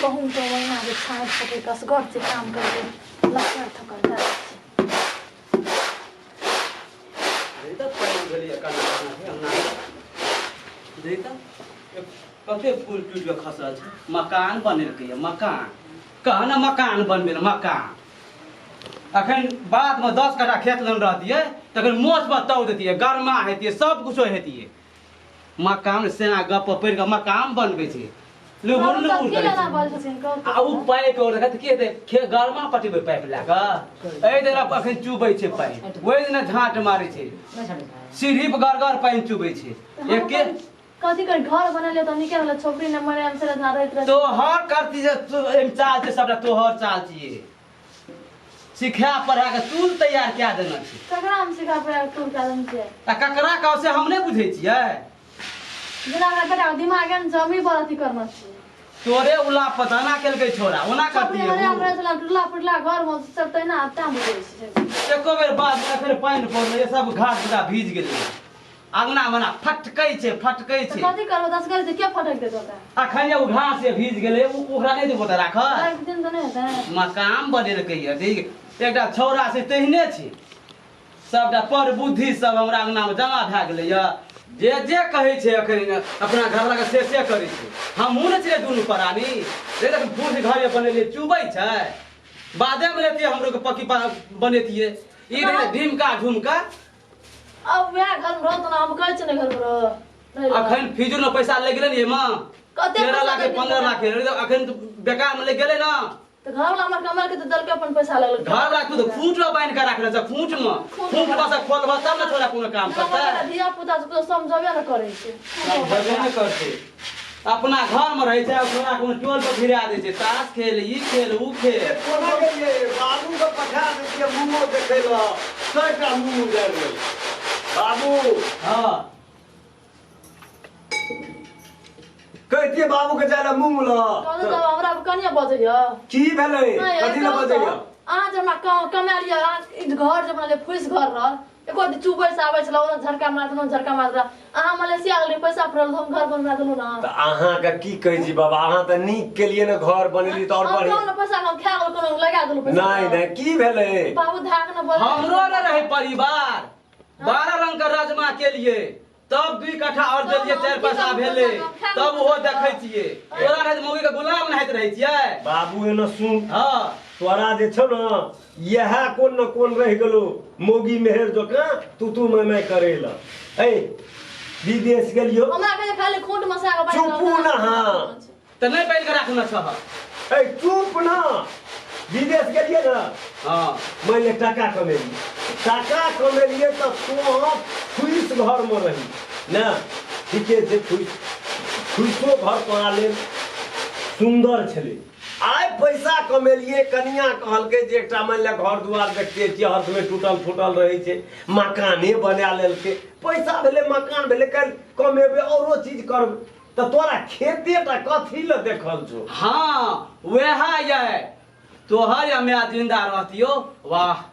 गहूँम तो ओहिना जे छाँटि सकै कसगर छै काम करके लक्कड़ थकड़ भए जाइ छै। तऽ पानि भेलैए कना कना छै अंगना दे तऽ कते फूल टूटि कऽ खसल छै। मकान बनेलकैए, मकान कह ने, मकान बनबे ने मकान। अखन बादमे 10 कट्ठा खेत लेने रहतियै तखन मोछ पर तौ देतियै, गरमा हेतियै, सब कुछो हेतियै। मकान सेना गप पर पड़ि कऽ मकान बनबै छै, लुबुर बाबू लुबुर कथी करै लेना छै। बजै छथिन, कहू आ ओ पाइप और देखत की हेतै? खे गरमा पटेबै पाइप लए कऽ। एहि दिना अखन चुबै छै पानि, ओहि दिना झाँट मारै छै, सीढ़ी पर गड़गड़ पानि चुबै छै। एके कथी कर घर बनेलियै तऽ नीके रहलै, छोकरी ने मरे से रहैत रहै। तोहर करती जे एहिमे चाल छै, सबटा तोहर चाल छियै। सिखा पढ़ा के तू तैयार कए देने छी। ककरा हम सिखा पढ़ा के तू कए देने छियै? आ ककरा कहब से हम नहि बुझै छियै। जेना हमरा बेटा के दिमाग एहन छै, हमही बड़ अथी करने छियै। तोरे उला पताना केलकै छोरा ओना छपरी करतियै मरे उ। हमरा छला टुटला फुटला घर में सब तहिना तैं बुझै छियै। एको बेर बाद में फेर पानि पड़लै, सब घास पूरा भीज गेलै, अंगना मना फटकै छै, फटकै तऽ छै। कथी करबो दस गरी के फटक देतौ तऽ? अखन जे ओ घास जे भीज गेलै, ओ ओकरा नहि देबो तऽ राखऽ। एक दिन तऽ नहि हेतै। मकान बनेलकै ये ठीक। एकटा छौड़ा छै तेहने छै, सबटा पर बुद्धि सब हमरा अंगना में जमा भए गेलै ये। जे जे कहै छै अखन अपना घरवला के से से करै छै। हमहूँ ने छियै दुनू प्राणी रे, देख फूस घर जे बनेलियै चुबै छै। बादे में लेतियै हमरो के पक्की बनेतियै ई रहे ढिमका झुमका। अब वएह घर में रहत ना, हम कहै छियै ने घर में रह रहि लए। अखन फिजूल में पैसा लागि गेलै ने एहिमे। कते 13 पैसा लाख लागि गेलै? 15 लाख अखन तऽ बेकार में लागि गेलै ने। तऽ घर वाला हमर कमाल के तऽ देलकै, अपन पैसा लगल। घर वाला तू तऽ खूंट में बान्हि के राखने छ, खूंट में। खूंट खूंट में। में से खोलबह तब ने छोरा कोनो काम करतै। धिया पुता सबके समझबे ने करै छै। समझबे नहि करतै। अपना घर में रहै छै, छोरा कोनो टोल पर भिड़ा दै छै, ताश खेल, ई खेल, ऊ खेल। कोना गेलियै? बाबूके पठा दैतियै मूँगो देखै लए, 100 टा मूँग उजाड़ि गेल बाबू। कहितियै बाबूके जाय लए मूँग लऽ। कहलहुँ तऽ हमरा कनिया बजैया। की भेलै? नहि, कथी लए कहू तऽ, बजैया? अहाँ जे हमरा कमालियै, अहाँ ई घर जे बनेलियै फुसि घर रहल, एको दिन चुबै से आबै छलै, ओना झटका मारत, ओना झटका मारत। अहाँ मलेशिया गेलियै, पैसा फुरल, हम घर बनबा देलहुँ ने। तऽ अहाँके की कहै छी बाबा, अहाँ तऽ नीक केलियै ने घर बनेली तऽ आओर हम बढ़िआँ। कहू ने, पैसा हम खा गेल, कोनो लगा देलहुँ पैसा? नहि नहि, की भेलै? बाबू धाक ने बोल। हमरो ने रहै परिवार, 12 रंग के राजमा केलिए, तब 2 कट्ठा और देलिए, 4 पैसा भेलै, तब ओहो देखै छियै। तोरा रहै मौगी के गुलाम नहाइत रहै छियै। बाबू एना सुन। तोरा जे छौ ने इएह कोन न कोन रहि गेलो मौगी मेहर जकाँ तू तू मैं मैं करे ल। ऐ विदेश गेलियो। हमरा कहे खाली खूंट मसा के बैठ। चुपू ना, हाँ। तऽ नहि बान्हि कऽ राखने छह। ऐ चुप ना। विदेश गेलियै ने, मानि ले टाका कमेलियै, टाका कमेलियै तऽ तोँ फुइस घरमे रही ने, ठीके छै, फुइस फुइसो घर तोरा लेल सुन्दर छलै। आइ पैसा कमेलियै, कनिया कहलकै जे एकटा मानि ले घर दुआर देखते छियै हर समय टूटल फूटल रहै छै, मकाने बना लेलकै। पैसा भेलै, मकान भेलै, काल्हि कमेबै औरो चीज करबै, तऽ तोरा खेते टा कथी लए देखल छौ? हाँ, वएह ये तोहर या माय जिंदा रहतियो, वाह,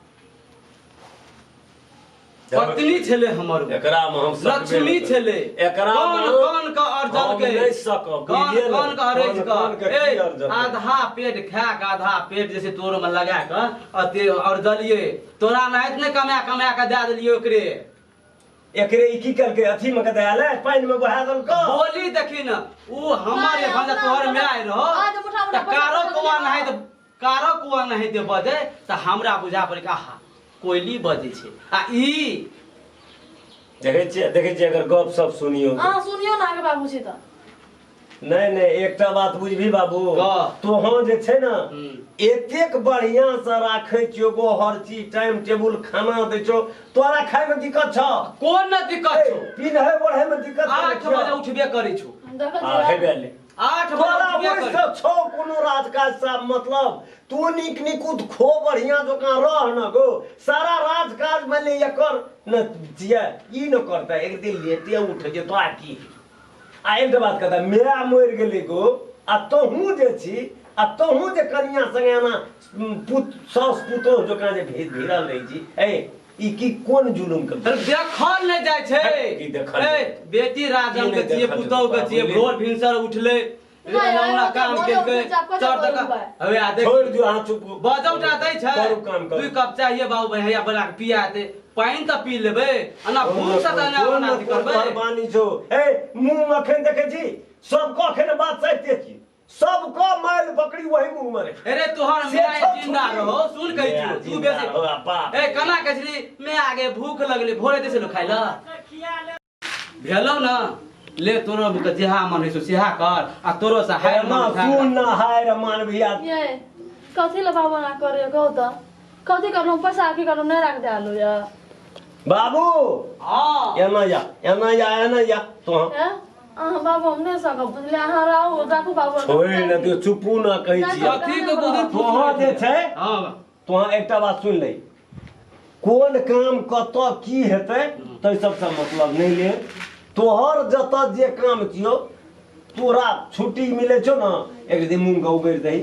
पत्नी छलै हमर उ। एकरा में हम सकबे लक्ष्मी नहि करब। छलै। एकरा कौन में कौन के अर्जल हम के नहि सकब, कौन बुझलियै ने? कौन के अरज कौन कौन के के ए की अर्जल? आधा पेट खा के आधा पेट जैसे तोर में लगा के अते अर्जलिए, तोरा नाहित नहि कमा कमा के दए देलियै ओकरे। एकरे ई की केलकै? अथी में के दया ले पानि में बहा देलको। बोली देखी न, उ हमर नहि, एखन अपना तोहर माय रहो आज मुठा मुठा तऽ कारो पैसा कुआ देलियै। नहाय तऽ कारो कुआ नहाइते बजै तऽ हमरा बुझा पड़ै कि आहा कोयली बजै छै आ ई देखै छियै, देखै छियै, एकर गप सब सुनियौ। अहाँ सुनियौ ने अहाँके बाबू छी तऽ। नहि नहि, एकटा बात बुझबी बाबू? कह। तोहँ जे छै ने एतेक बढ़िया से राखै छियौ गो, हर चीज टाइम टेबुल खाना दै छौ, तोरा खाय में दिक्कत छौ? कोन न दिक्कत छौ? पिन्है ओढ़ै में दिक्कत 8 बजे उठबे करै छौ। देखै हाँ, छियै। हेबे ले। 8 बजे तोरा उठबे ओहिसँ करै। छौ कोनो राजकाज साहब मतलब? तू नीक निकुत खो, बढ़िया जकाँ रह न गो। सारा राजकाज मानि ले एकर न जिया ई न करतै, एक दिन लेटे उठे जे तोरा की। आ एकटा बात कहता, माय मरि गेलै गो आ तोहूँ जे छी आ तोहूँ जे कनिया संगे एना पुत साउस पुतोह जकाँ जे भिड़ल रहै छी, ए ई की कोन जुलुम के? तर देखल नहि जाइ छै। की देखल? ए बेटी राजन की के नहि छियै, देखल पुतोह के जेतै, छियै। बुझलियै? भोर भिनसर उठलै रे काम केलकै चढ़ दक हवे आ देख छोड़ि दियौ अहाँ चुप बजौटा दै छै करू काम करू 2 कप चाहिए बाबू भैया बना के पिया दे पानि तऽ पी लेबै एना भूख से तऽ एना कोन एना अथी कोन करबै बानी छौ ए मुंह अखन देखै छी सबके अखन बात साइते छी सबके माइल बकरी वही मुंह में रहे अरे तोहर से माय छौ जिंदा छुट्टी। रहो सुन कहै माय छियौ तू जिंदा बेसी रहो, बाप। ए कना कहै छली मैं आगे भूख लगले भोरे दे छलो खाइ ला भेलौ न ले तोरो के जेहा मन होइ छौ सेहा कर आ तोरो से हाय ना मन उठा सुन ना हाय रे मान भैया ये कथी ला बाबा ना करे कहू तऽ कथी करलहुँ पैसा की करलहुँ नहि राख देलहुँ या बाबू हां एना जा एना जा एना जा तो हैं अहाँ बाबू हम नहि सकब बुझलियै अहाँ राहु राखू बाबू छोड़ि ने दियौ चुपू ना कहै छियै कथी के गुदुर तोहर जे छै हां तोहर एकटा बात सुनि ले कोन काम कतऽ की हेतै ताहि सबसँ मतलब नहि ले तोहर जतऽ जे काम छियौ तोरा छुट्टी मिलै छौ ने एक दिन मूँग उगड़ि दही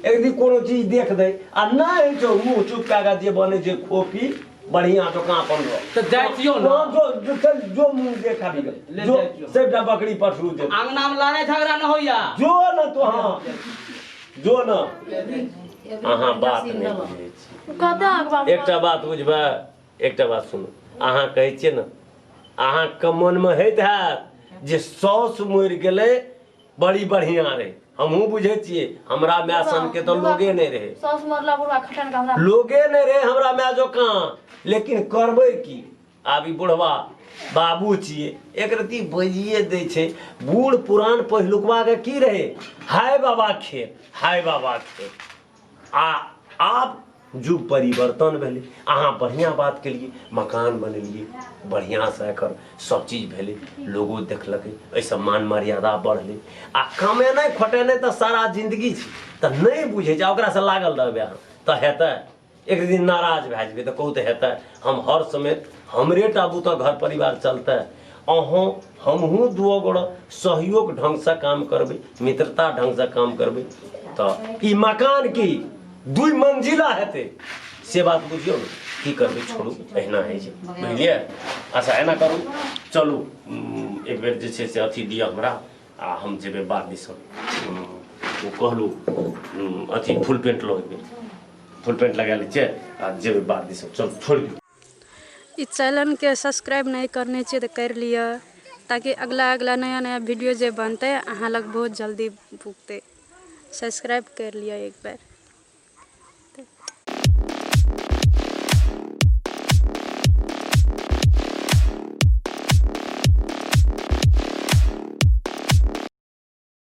एक दिन कोनो चीज देख दही आ नहि होइ छौ मुँह चुप कए कऽ जे बनै छै खो पी बढ़िआँ जकाँ अपन रह तऽ जाइ छियौ ने जो जो चल जो मुँह देख आबि ले गेल जो जाइ छियौ। सबटा बकरी पठरू जे अंगना में लड़ाई झगड़ा न होइया जो न तो हाँ जो न अहाँ बात नहि बुझै छी कतऽ अहाँके बाबू एकटा बात बुझबै एकटा बात सुनू अहाँ कहै छियै ने अहाँके मनमे होइत हैत जे साउस मरि गेलै बड़ी बढ़िआँ रहै हमहूँ बुझै छियै हमरा माय सनके तऽ लोगे नहि रहै साउस मरला बुढ़वा खटन के हमरा लोगे नहि रहै हमरा माय जकाँ लेकिन करबै की आब ई बुढ़वा बाबू छियै एक रत्ती बजिए दै छै बूढ़ पुरान पहिलुकबाके की रहै हाय बाबा खेल हाय बाबा खेल आ आब युग परिवर्तन भेलै अहाँ बढ़िआँ बात केलियै मकान बनेलियै बढ़िआँसँ एकर सब चीज भेलै लोगो देखलकै एहिसँ मान मर्यादा बढ़लै आ कमेनाइ खटेनाइ तऽ सारा जिन्दगी छै तऽ नहि बुझै छै आ ओकरासँ लागल रहबै अहाँ तऽ हेतै एक दिन नाराज भए जेबै तऽ कहू तऽ हेतै हम हर समय हमरे टा बुते घर परिवार चलतै अहूँ हमहूँ दुओ गोड़ा सहयोग ढङ्गसँ काम करबै मित्रता ढङ्गसँ काम करबै तऽ ई मकान की दुइ मंजिला हेतै से बात बुझियौ ने की करबै छोड़ू एहिना होइ छै बुझलियै अच्छा एना करू चलू एक बेर जे छै से अथी दिअ हमरा आ हम जेबै बाध दिसन ओ कहलहुँ अथी फुल पेंट लऽ एबै फुल पेंट लगा लै छियै आ जेबै बाध दिसन चलू छोड़ि दियौ ई चैनलके सब्सक्राइब नहि करने छियै तऽ करि लिअ ताकि अगला अगला नया नया वीडियो जे बनतै अहाँ लग बहुत जल्दी पुगतै सब्सक्राइब करि लिअ एक बेर।